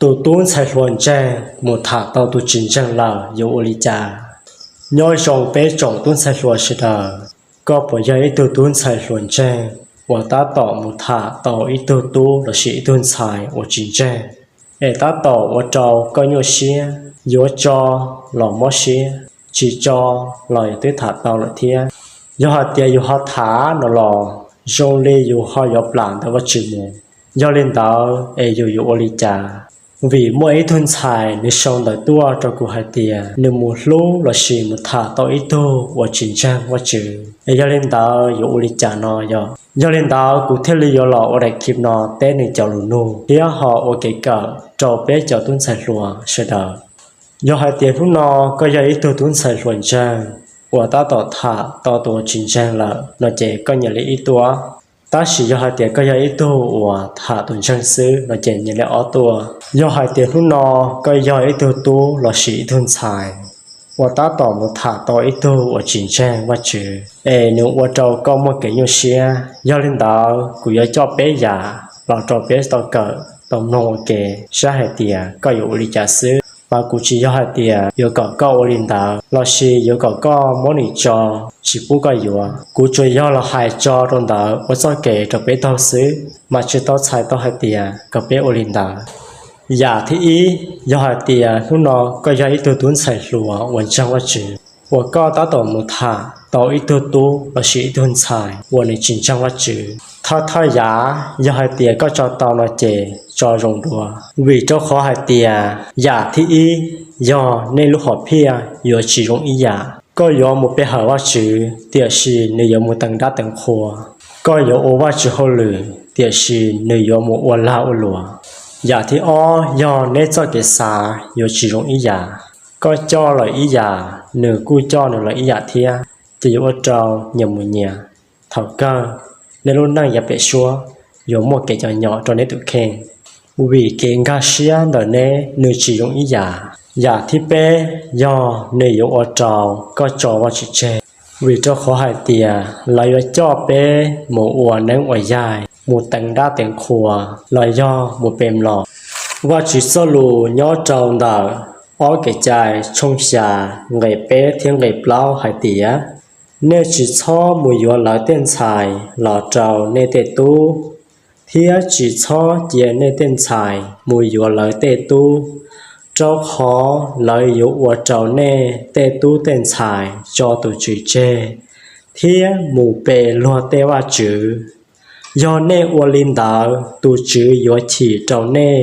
Tus tub ntxhais hluas ntseeg mus tham tau tus tsis ntseeg lawm yuav ua li cas? Nyob zoo peb tsoom tub ntxhais hluas sawv daws, koj puas yog ib tug tub ntxhais hluas ntseeg uas tab tom mus tham tau ib tug tub lossis ib tug ntxhais uas tsis ntseeg, es tab tom ua rau koj nyuaj siab? Yuav tso los mob siab, tsis tso los yus twb tham tau lawm thiab. Yog hais tias yus ho tham no los zoo li yus ho yuav plam ntawm Vajtswv mus. Yog li ntawd es yus yuav ua li cas? Vim muaj ib tug ntxhais nws sau ntawv tuaj rau kuv hais tias nws mus hlub lossis mus tham tau ib tug uas tsis ntseeg Vajtswv, es yog li ntawd yuav ua li cas no yog. Yog li ntawd kuv thiaj li yuav los ua daim clip no teb nws cov lus nug thiab ho ua kev kawm rau peb cov tub ntxhais hluas sawv daws. Yog hais tias hnub no koj yog ib tug tub ntxhais hluas ntseeg uas tab tom tham tau tus tsis ntseeg lawm no ces koj nyiam li ib tuaj. Tab sis yog hais tias koj yog ib tug uas tham tus ntseeg xwb no ces nyiam li ob tuaj. Yog hais tias hnub no koj yog ib tug tub lossis ib tug ntxhais uas tab tom mus tham tau ib tug uas tsis ntseeg Vajtswv, es nws ua rau koj muaj kev nyuaj siab, yog li ntawd kuv yuav coj peb yam los rau peb tau kawm tau mloog ua ke saib hais tias koj yuav ua li cas xwb. Mas kuv tsis yog hais tias yuav kom koj ua li ntawd lossis yuav kom koj muab nws tso tsis pub koj yuav. Kuv tsuas yog los hais tso rau ntawd ua txoj kev rau peb taug xwb, mas tsis tau txhais tau hais tias kom peb ua li ntawd. Yam thib ib, yog hais tias hnub no koj yog ib tug tub ntxhais hluas uas ntseeg Vajtswv, uas koj tab tom mus tham tau ib tug tub lossis ib tug ntxhais uas nws tsis ntseeg Vajtswv, thawj thawj yam yog hais tias koj tso tau no ces tso zoo dua. Vim rau qhov hais tias yam thib ib yog nej lub hom phiaj yuav tsis zoo ib yam. Koj yuav mus pe hawm Vajtswv tiam sis nws yuav mus teev dab teev qhua. Koj yuav ua Vajtswv hauj lwm tiam sis nws yuav mus ua lag ua luam. Yam thib ob yog neb txoj kev xav yuav tsis zoo ib yam. Koj coj lawm ib yam, nws kuj coj nws lawm ib yam thiab, ces yuav ua rau nyias mus nyias. Thaum kawg, nej lub neej yav pem suab yuav muaj kev cov nyom rau neb tus kheej, vim kev nkag siab ntawm neb nws tsis zoo ib yam. Yam thib peb yog nws yuav ua rau koj tso Vajtswv tseg, vim rau qhov hais tias lawv yuav coj peb mus ua neeb ua yaig, mus teev dab teev qhua, los yog mus pe mlom. Vajtswv txoj lus nyob rau ntawm ob Kev cai tshooj xya nqe peb thiab nqe plaub hais tias, nej tsis txhob mus yuav lawv tej ntxhais los rau nej tej tub, thiab tsis txhob cia nej tej ntxhais mus yuav lawv tej tub, rau qhov lawv yuav ua rau nej tej tub tej ntxhais tso tus Tswv tseg thiab mus pe luag tej vaj tswv. Yog nej ua li ntawd, tus Tswv yuav chim rau nej.